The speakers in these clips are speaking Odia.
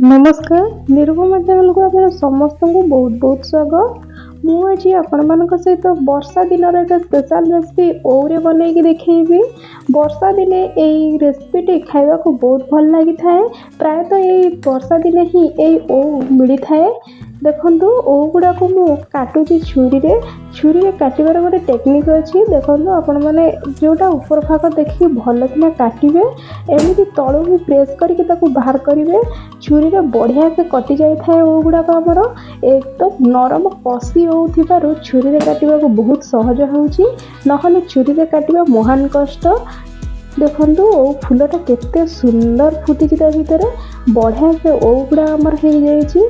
ନମସ୍କାର, ନିରୁପମା ଚ୍ୟାନେଲକୁ ଆପଣ ସମସ୍ତଙ୍କୁ ବହୁତ ବହୁତ ସ୍ୱାଗତ। ମୁଁ ଆଜି ଆପଣମାନଙ୍କ ସହିତ ବର୍ଷା ଦିନର ଏକ ସ୍ପେଶାଲ ରେସିପି ଓଉରେ ବନେଇକି ଦେଖେଇବି। ବର୍ଷା ଦିନେ ଏଇ ରେସିପିଟି ଖାଇବାକୁ ବହୁତ ଭଲ ଲାଗିଥାଏ। ପ୍ରାୟତଃ ଏଇ ବର୍ଷା ଦିନେ ହିଁ ଏଇ ଓଉ ମିଳିଥାଏ। ଦେଖନ୍ତୁ, ଓଉ ଗୁଡ଼ାକୁ ମୁଁ କାଟୁଛି ଛୁରୀରେ। ଛୁରୀରେ କାଟିବାର ଗୋଟେ ଟେକ୍ନିକ୍ ଅଛି। ଦେଖନ୍ତୁ, ଆପଣମାନେ ଯେଉଁଟା ଉପର ଭାଗ ଦେଖିକି ଭଲକିନା କାଟିବେ। ଏମିତି ତଳୁ ହିଁ ପ୍ରେସ୍ କରିକି ତାକୁ ବାହାର କରିବେ। ଛୁରୀରେ ବଢ଼ିଆ ସେ କଟି ଯାଇଥାଏ ଓଉ ଗୁଡ଼ାକ ଆମର। ଏକଦମ ନରମ କଷି ଓଉ ଥିବାରୁ ଛୁରୀରେ କାଟିବାକୁ ବହୁତ ସହଜ ହେଉଛି, ନହେଲେ ଛୁରୀରେ କାଟିବା ମହାନ କଷ୍ଟ। ଦେଖନ୍ତୁ, ଓଉ ଫୁଲଟା କେତେ ସୁନ୍ଦର ଫୁଟିଛି ତା ଭିତରେ। ବଢ଼ିଆ ସେ ଓଉ ଗୁଡ଼ା ଆମର ହେଇଯାଇଛି।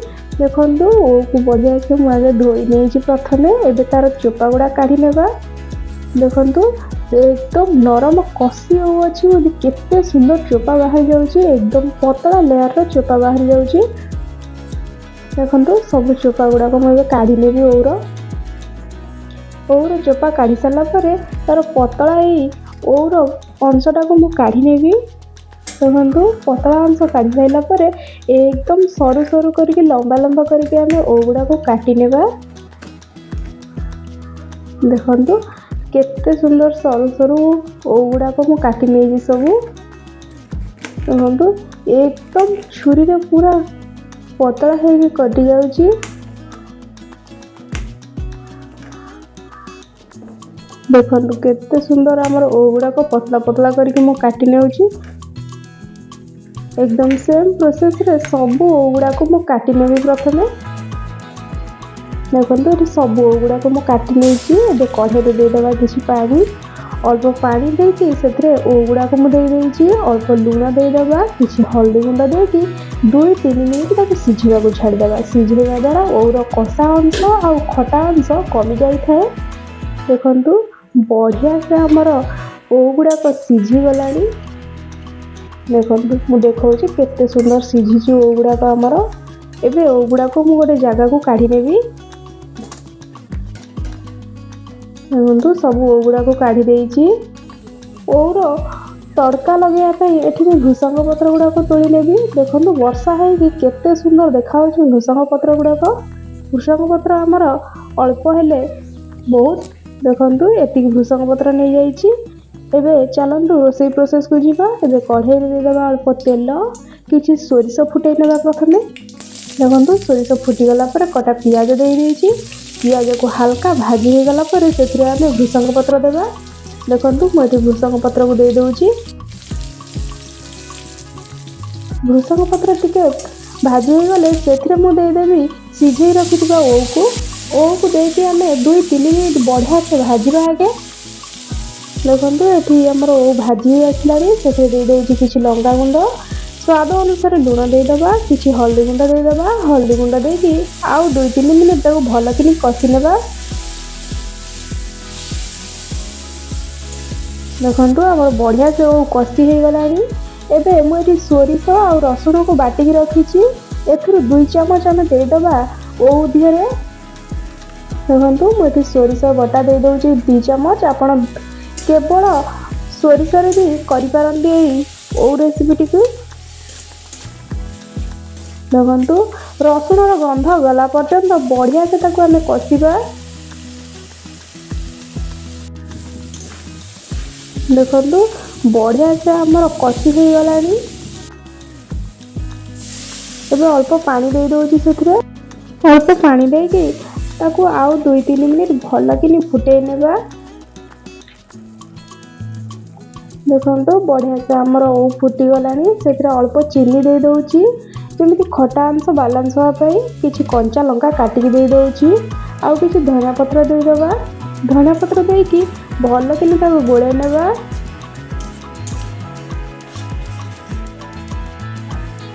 ଦେଖନ୍ତୁ, ଓଉକୁ ବଢ଼ିଆ ସେ ମୁଁ ଆଗେ ଧୋଇ ନେଇଛି ପ୍ରଥମେ। ଏବେ ତାର ଚୋପା ଗୁଡ଼ା କାଢ଼ି ନେବା। ଦେଖନ୍ତୁ, ଏକଦମ ନରମ କଷି ଓଉ ଅଛି ବୋଲି କେତେ ସୁନ୍ଦର ଚୋପା ବାହାରି ଯାଉଛି। ଏକଦମ ପତଳା ଲେୟାରର ଚୋପା ବାହାରି ଯାଉଛି। ଦେଖନ୍ତୁ, ସବୁ ଚୋପା ଗୁଡ଼ାକ ମୁଁ ଏବେ କାଢ଼ି ନେବି ଓଉର। ଓଉର ଚୋପା କାଢ଼ି ସାରିଲା ପରେ ତାର ପତଳା ଏଇ ଓଉର ଅଂଶଟାକୁ ମୁଁ କାଢ଼ି ନେବି। ଦେଖନ୍ତୁ, ପତଳା ଅଂଶ କାଢ଼ି ସାରିଲା ପରେ ଏକଦମ ସରୁ ସରୁ କରିକି, ଲମ୍ବା ଲମ୍ବା କରିକି ଆମେ ଓଉ ଗୁଡ଼ାକୁ କାଟି ନେବା। ଦେଖନ୍ତୁ, କେତେ ସୁନ୍ଦର ସରୁ ସରୁ ଓଉ ଗୁଡ଼ାକ ମୁଁ କାଟି ନେଇଛି ସବୁ। ଦେଖନ୍ତୁ, ଏକଦମ ଛୁରୀରେ ପୁରା ପତଳା ହେଇକି କଟି ଯାଉଛି। ଦେଖନ୍ତୁ, କେତେ ସୁନ୍ଦର ଆମର ଓଉ ଗୁଡ଼ାକ ପତଳା ପତଳା କରିକି ମୁଁ କାଟି ନେଉଛି। ଏକଦମ ସେମ୍ ପ୍ରୋସେସରେ ସବୁ ଓଉ ଗୁଡ଼ାକୁ ମୁଁ କାଟି ନେବି ପ୍ରଥମେ। ଦେଖନ୍ତୁ, ଏଠି ସବୁ ଓଉ ଗୁଡ଼ାକ ମୁଁ କାଟି ନେଇଛି। ଏବେ କଢ଼େଇରେ ଦେଇଦେବା କିଛି ପାଣି। ଅଳ୍ପ ପାଣି ଦେଇକି ସେଥିରେ ଓଉ ଗୁଡ଼ାକ ମୁଁ ଦେଇଦେଇଛି। ଅଳ୍ପ ଲୁଣ ଦେଇଦେବା, କିଛି ହଳଦୀ ଗୁଣ୍ଡ ଦେଇକି 2-3 ମିନିଟ୍ ତାକୁ ସିଝିବାକୁ ଛାଡ଼ିଦେବା। ସିଝେଇବା ଦ୍ୱାରା ଓଉର କଷା ଅଂଶ ଆଉ ଖଟା ଅଂଶ କମି ଯାଇଥାଏ। ଦେଖନ୍ତୁ, ବଢ଼ିଆ ସେ ଆମର ଓଉ ଗୁଡ଼ାକ ସିଝିଗଲାଣି। ଦେଖନ୍ତୁ, ମୁଁ ଦେଖାଉଛି କେତେ ସୁନ୍ଦର ସିଝିଛି ଓଉ ଗୁଡ଼ାକ ଆମର। ଏବେ ଓଉ ଗୁଡ଼ାକୁ ମୁଁ ଗୋଟେ ଜାଗାକୁ କାଢ଼ି ନେବି। ଦେଖନ୍ତୁ, ସବୁ ଓଉ ଗୁଡ଼ାକୁ କାଢ଼ି ଦେଇଛି। ଓଉର ତଡ଼କା ଲଗାଇବା ପାଇଁ ଏଠି ମୁଁ ଭୃସଙ୍ଗ ପତ୍ର ଗୁଡ଼ାକ ତୋଳି ନେବି। ଦେଖନ୍ତୁ, ବର୍ଷା ହେଇକି କେତେ ସୁନ୍ଦର ଦେଖାଯାଉଛି ଭୃସଙ୍ଗ ପତ୍ର ଗୁଡ଼ାକ। ଭୃସଙ୍ଗ ପତ୍ର ଆମର ଅଳ୍ପ ହେଲେ ବହୁତ। ଦେଖନ୍ତୁ, ଏତିକି ଭୃସଙ୍ଗ ପତ୍ର ନେଇଯାଇଛି। ଏବେ ଚାଲନ୍ତୁ ରୋଷେଇ ପ୍ରୋସେସକୁ ଯିବା। ଏବେ କଢ଼େଇରେ ଦେଇଦେବା ଅଳ୍ପ ତେଲ, କିଛି ସୋରିଷ ଫୁଟେଇ ନେବା ପ୍ରଥମେ। ଦେଖନ୍ତୁ, ସୋରିଷ ଫୁଟିଗଲା ପରେ କଟା ପିଆଜ ଦେଇଦେଇଛି। ପିଆଜକୁ ହାଲକା ଭାଜି ହେଇଗଲା ପରେ ସେଥିରେ ଆମେ ଭୃସଙ୍ଗ ପତ୍ର ଦେବା। ଦେଖନ୍ତୁ, ମୁଁ ଏଠି ଭୃସଙ୍ଗ ପତ୍ରକୁ ଦେଇଦେଉଛି। ଭୃସଙ୍ଗ ପତ୍ର ଟିକେ ଭାଜି ହେଇଗଲେ ସେଥିରେ ମୁଁ ଦେଇଦେବି ସିଝେଇ ରଖିଥିବା ଓଉକୁ। ଓଉକୁ ଦେଇକି ଆମେ 2-3 ମିନିଟ୍ ବଢ଼ିଆ ସେ ଭାଜିବା ଆଗେ। ଦେଖନ୍ତୁ, ଏଠି ଆମର ଓଉ ଭାଜି ହେଇ ଆସିଲାଣି। ସେଥିରେ ଦେଇଦେଉଛି କିଛି ଲଙ୍କା ଗୁଣ୍ଡ, ସ୍ୱାଦ ଅନୁସାରେ ଲୁଣ ଦେଇଦେବା, କିଛି ହଳଦୀ ଗୁଣ୍ଡ ଦେଇଦେବା। ହଳଦୀ ଗୁଣ୍ଡ ଦେଇକି ଆଉ 2-3 ମିନିଟ୍ ତାକୁ ଭଲକିନି କଷି ନେବା। ଦେଖନ୍ତୁ, ଆମର ବଢ଼ିଆ ସେ ଓଉ କଷି ହେଇଗଲାଣି। ଏବେ ମୁଁ ଏଠି ସୋରିଷ ଆଉ ରସୁଣକୁ ବାଟିକି ରଖିଛି। ଏଥିରୁ 2 ଚାମଚ ଆମେ ଦେଇଦେବା ଓଉ ଦିହରେ। ଦେଖନ୍ତୁ, ମୁଁ ଏଠି ସୋରିଷ ବଟା ଦେଇଦେଉଛି 2 ଚାମଚ। ଆପଣ କେବଳ ସୋରିଷରେ ବି କରିପାରନ୍ତି ଏଇ ଓଉ ରେସିପିଟିକୁ। ଦେଖନ୍ତୁ, ରସୁଣର ଗନ୍ଧ ଗଲା ପର୍ଯ୍ୟନ୍ତ ବଢ଼ିଆ ସେ ତାକୁ ଆମେ କଷିବା। ଦେଖନ୍ତୁ, ବଢ଼ିଆ ସେ ଆମର କଷି ହେଇଗଲାଣି। ଏବେ ଅଳ୍ପ ପାଣି ଦେଇଦେଉଛି ସେଥିରେ। ଅଳ୍ପ ପାଣି ଦେଇକି ତାକୁ ଆଉ 2-3 ମିନିଟ୍ ଭଲକିନି ଫୁଟେଇ ନେବା। ଦେଖନ୍ତୁ, ବଢ଼ିଆ ସେ ଆମର ଓଉ ଫୁଟିଗଲାଣି। ସେଥିରେ ଅଳ୍ପ ଚିନି ଦେଇଦେଉଛି, ଯେମିତି ଖଟା ଅଂଶ ବାଲାନ୍ସ ହେବା ପାଇଁ। କିଛି କଞ୍ଚା ଲଙ୍କା କାଟିକି ଦେଇଦେଉଛି ଆଉ କିଛି ଧନିଆ ପତ୍ର ଦେଇଦେବା। ଧନିଆ ପତ୍ର ଦେଇକି ଭଲକିନି ତାକୁ ଗୋଳେଇ ନେବା।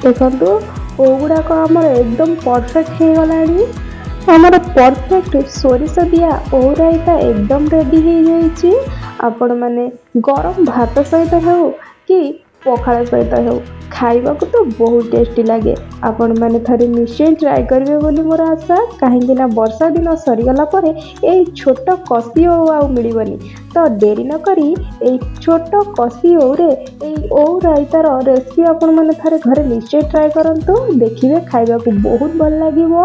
ଦେଖନ୍ତୁ, ଓଉ ଗୁଡ଼ାକ ଆମର ଏକଦମ ପରଫେକ୍ଟ ହେଇଗଲାଣି। ଆମର ପରଫେକ୍ଟ ସୋରିଷ ଦିଆ ଓଉ ରାଇତା ଏକଦମ ରେଡ଼ି ହେଇଯାଇଛି। ଆପଣମାନେ ଗରମ ଭାତ ସହିତ ହେଉ କି ପଖାଳ ସହିତ ହେଉ, ଖାଇବାକୁ ତ ବହୁତ ଟେଷ୍ଟି ଲାଗେ। ଆପଣମାନେ ଥରେ ନିଶ୍ଚୟ ଟ୍ରାଏ କରିବେ ବୋଲି ମୋର ଆଶା, କାହିଁକି ନା ବର୍ଷା ଦିନ ସରିଗଲା ପରେ ଏଇ ଛୋଟ କଷି ଓଉ ଆଉ ମିଳିବନି। ତ ଡେରି ନକରି ଏଇ ଛୋଟ କଷି ଓଉରେ ଏଇ ଓଉ ରାଇତାର ରେସିପି ଆପଣମାନେ ଥରେ ଘରେ ନିଶ୍ଚୟ ଟ୍ରାଏ କରନ୍ତୁ। ଦେଖିବେ, ଖାଇବାକୁ ବହୁତ ଭଲ ଲାଗିବ।